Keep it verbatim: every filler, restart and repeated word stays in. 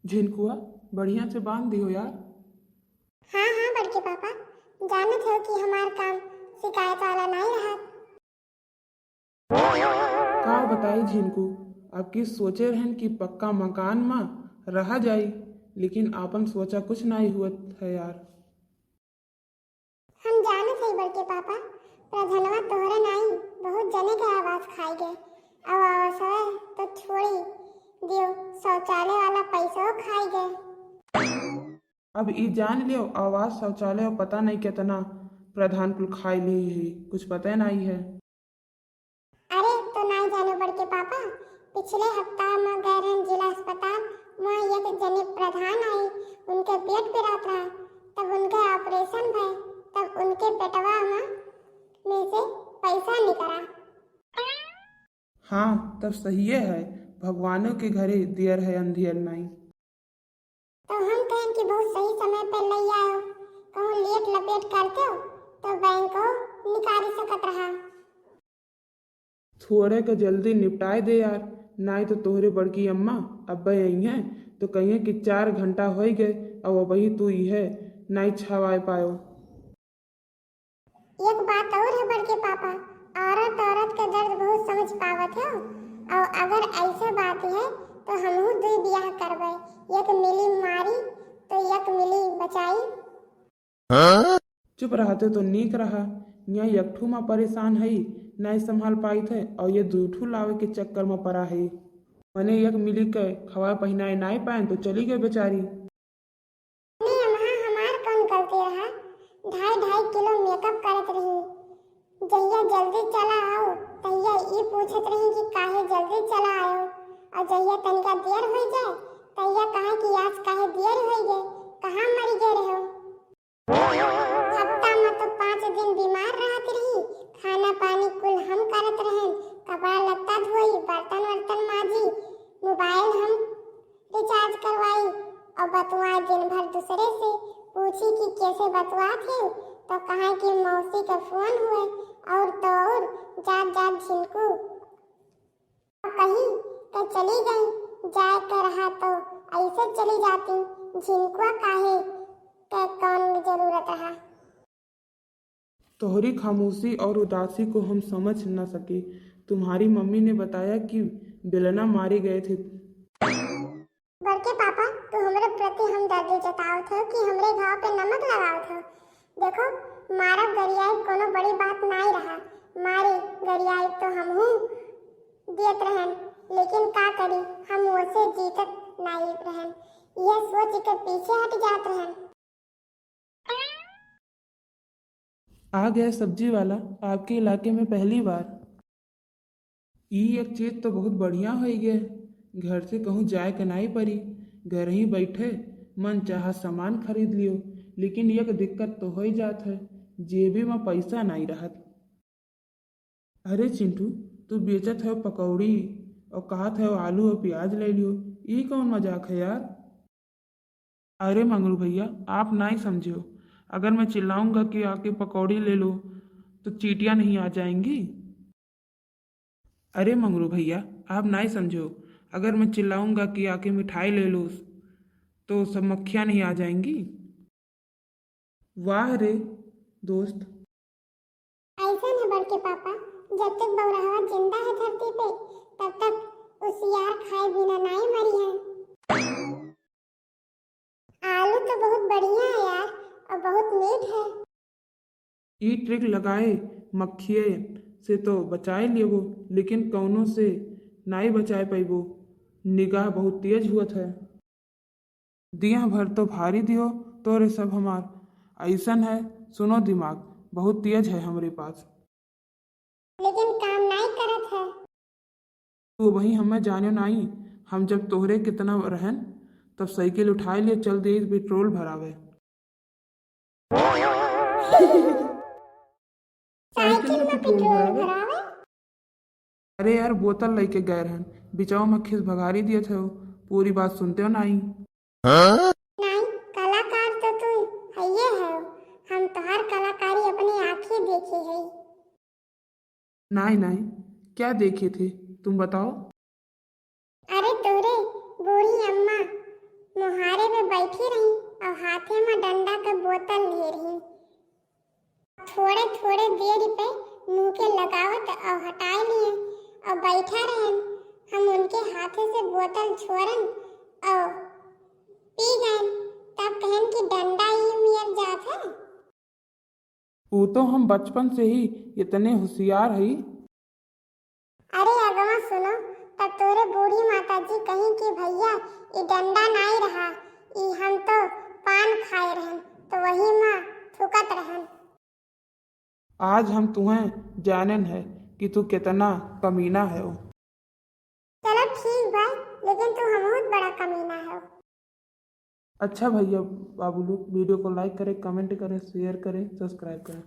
झिनकुआ, बढ़िया से बांध दियो यार। हाँ, हाँ, बड़के पापा, जानत हो कि हमार काम शिकायत वाला नाई रहत। का बताई झिनकू, अब की सोचे रहन कि पक्का मकान मा रहा जाई, लेकिन आपन सोचा कुछ नाई हुअत है यार। हम जानत हई बड़के पापा, प्रधनवा तोहरे नाई, बहुत जने के आवास खाई गए। अब आवासवे तो छोड़ी दियो, शौचालय वाला पैसो खाई गए। अब ई जान लियो, आवास, शौचालय और पता नहीं कितना प्रधान कुल खाई ली ही, कुछ पता नहीं है। अरे, तो नाई जानो बड़के पापा, पिछले हफ्ता म गए रहन जिला अस्पताल, वहाँ एक जने प्रधान आई, उनके पेट पिरात रहा, तब उनके ऑपरेशन भय, तब उनके पेटवा म, में से पैसा निकरा। हाँ, तब सहिए है, भगवानों के घरे दियर है अंधियर नाई। तो हम कहेन कि बहुत सही समय पे लई आयो, कहूँ लेट लपेट करते हो तो बैंको निकाली सकत रहा। थोड़े के जल्दी निपटाए दे यार, नाई तो तोहरे बड़की अम्मा अब्बे अइहें तो कहिए कि चार घंटा होई गए, अब अबही तू इहे नाई छवाए पायो। एक बात और है बड़के पापा, औरत औरत के दर्द बहुत समझ पावत हो, और अगर ऐसे बात है तो हमहू दुई बियाह करबे, एक मिली मारी तो एक मिली बचाई। चुप रहते तो नीक रहा, यहाँ एक ठू मा परेशान हई, नाई संभाल पाइत है, और ये दुई ठू लावे के चक्कर मा परा है। मने एक मिली के खवाए पहिनाए नाई पाएन तो चली गए बेचारी। अरे अम्मा, हमार कौन गलती रहा? ढाई ढाई किलो मेकअप करत रही। जहिया जल्दी चला आओ, तहिया ई पूछत रही कि काहे जल्दी चला आयो, और जहिया तनिका देर हो जाए, तहिया कहा कि आज काहे देर हो गए, कहाँ मरी गए रहो? हफ्ता में तो पाँच दिन बीमार रहत रही, खाना पानी कुल हम करत रहन, कपड़ा लत्ता धोई, बर्तन वर्तन माजी, मोबाइल हम रिचार्ज करवाई और बतुआए दिन भर दूसरे से। पूछी कि कैसे बतुआत है, तो कहा कि मौसी का फोन हुए, और तो और जात जात झिनकू कही के चली गई, जाए के रहा तो ऐसे चली जाती, झिनकुआ काहे के कौन जरूरत रहा। तोहरी खामोशी और उदासी को हम समझ न सके। तुम्हारी मम्मी ने बताया कि बेलना मारे गए थे। बड़के पापा, तू हमरे प्रति हमदर्दी जतावत हो कि हमरे घाव पे नमक लगावत हो? देखो, मारब गरियाई कोनो बड़ी बात नाई रहा। मारे गरियाई तो हमहू दियत रहन, लेकिन का करी, हम ओसे जीतत नाई रहन। यह सोच के पीछे हट जात रहन। आ गया सब्जी वाला आपके इलाके में पहली बार। ई एक चीज तो बहुत बढ़िया होई गए, घर से कहूँ जाए के नाई पड़ी, घर ही बैठे मन चाहा सामान खरीद लियो। लेकिन एक दिक्कत तो हो ही जात है, जेबी में पैसा नाई रहत। अरे चिंटू, तू बेचत है पकौड़ी और कहत है आलू और प्याज ले लियो, ई कौन मजाक है यार? अरे मंगरू भैया, आप नाई समझो, अगर मैं चिल्लाऊंगा कि आके पकौड़ी ले लो, तो चींटियां नहीं आ जाएंगी? अरे मंगरू भैया, आप नाई समझो, अगर मैं चिल्लाऊंगा कि आके मिठाई ले लो, तो सब मक्खियां नहीं आ जाएंगी? वाह रे दोस्त। ऐसन है बड़के पापा, जब तक बौरहवा जिंदा है धरती पे, तब तक उसियार खाए बिना नाई मरी है। आलू तो बहुत बढ़िया है यार, और बहुत मीठ है। ई ट्रिक लगाए मक्खिए से तो बचाए लेबो, लेकिन कौनो से नाई बचाए पैबो। निगाह बहुत तेज हुअत है। दिया भर तो भारी दियो तोरे सब हमार। ऐसन है, सुनो दिमाग बहुत तेज है हमरे पास। लेकिन काम नाई करत है। तू वही हमें जाने नाई, हम जब तोहरे कितना रहन, तब साइकिल उठाए लिए चल दे पेट्रोल भरावे। साइकिल में पेट्रोल भरावे? अरे यार, बोतल लेके गए रहन, बिचाओ में खिस भगारी दिए थे, पूरी बात सुनते हो नाई। नाई, कलाकार तो तू हइये हो, हम तोहार कलाकारी अपनी आँखी देखी है। नाई नाई, क्या देखे थे तुम बताओ? अरे तोरे बूढ़ी अम्मा हाथे मा डंडा क बोतल लिहे रहिन। थोड़े थोड़े देर पे मुँह के लगावत अउ हटाए लिहेन अउ बैठा रहेन। हम उनके हाथे से बोतल छोरन अउ पी गएन। तब कहेन कि डंडा ई मियर जात है। ऊ तो हम बचपन से ही इतने होशियार हई। अरे अगवा सुनो, तब तोरे बूढ़ी माता जी कहीं कि भैया, ई डंडा नाई रहा, ई हम तो पान खाए रहन, तो वही मा थूकत रहन। आज हम तुहें जानेन है कि तू कितना कमीना है। चलो ठीक भाई, लेकिन तू हमहूत बड़ा कमीना है। अच्छा भैया बाबू लोग, वीडियो को like करें, कमेंट करें, शेयर करें, सब्सक्राइब करें।